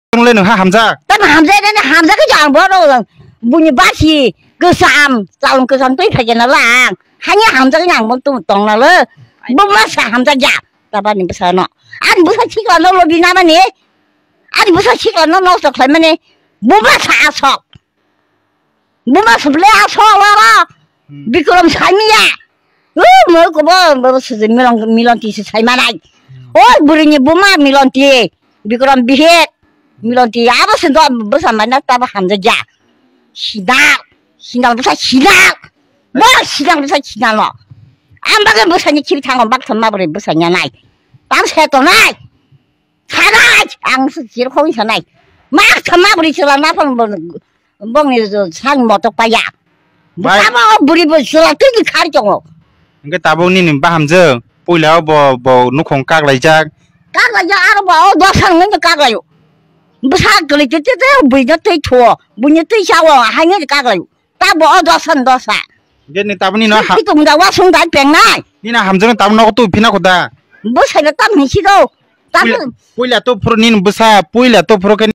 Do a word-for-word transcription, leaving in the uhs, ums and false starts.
Tong le nung ha hamjak. Tamo hamjak nani hamjak khe ang bono buini basi kwcham, chalong kwcham twi phai khe na lang. Hani hamjak ni ang bo tong na le. Bo ma sa hamjak ya. Tabani bwsa no. Ani bwsa sikla no lobi na mani. Ani bwsa sikla no nosto khlai mani. Bo ma sa asok. Buma suple asok loro. Hmm. Bikram saimiya. Uh, mo ko bo, bo se milon, milon ti se saimanai. Hmm. Oi, burini buma milon ti. Bikram bihek. Milon ti. Abo se do bwsa mana tabo hamjakya. Sidal. Sidal bwsa sidal. Bo sidal bwsa sidal lo. Am bagwi bwsani khibi thango bak thama bwrwi bwsa nyanai. Tam se tonai. Sanai, ang se chirkhong sanai. Mak thama bwrwi chwla naphang bongni sang motok paya. Bai. Bwsamo bwrwi bo chwla twi khar tongo. Hingke tabuk nini bahamjwk puila o bo, bo nukhung kaklaijak. Kaklaijak aro bo o dosa nungni kaklaio. Bwsa kwlwi twi twi twi buino twi thuo, buino twi chao, haino kaklaio. Ta bo o dosa ni dosa. Hingke ni tabuk nini ha- Khitung da wasung dai pengnai. Nini hamjwk tabuk nogo twi phina kho da. Bwsai no tam hinsi do. Puila, puila to phuru nini bwsa, puila to phuru khe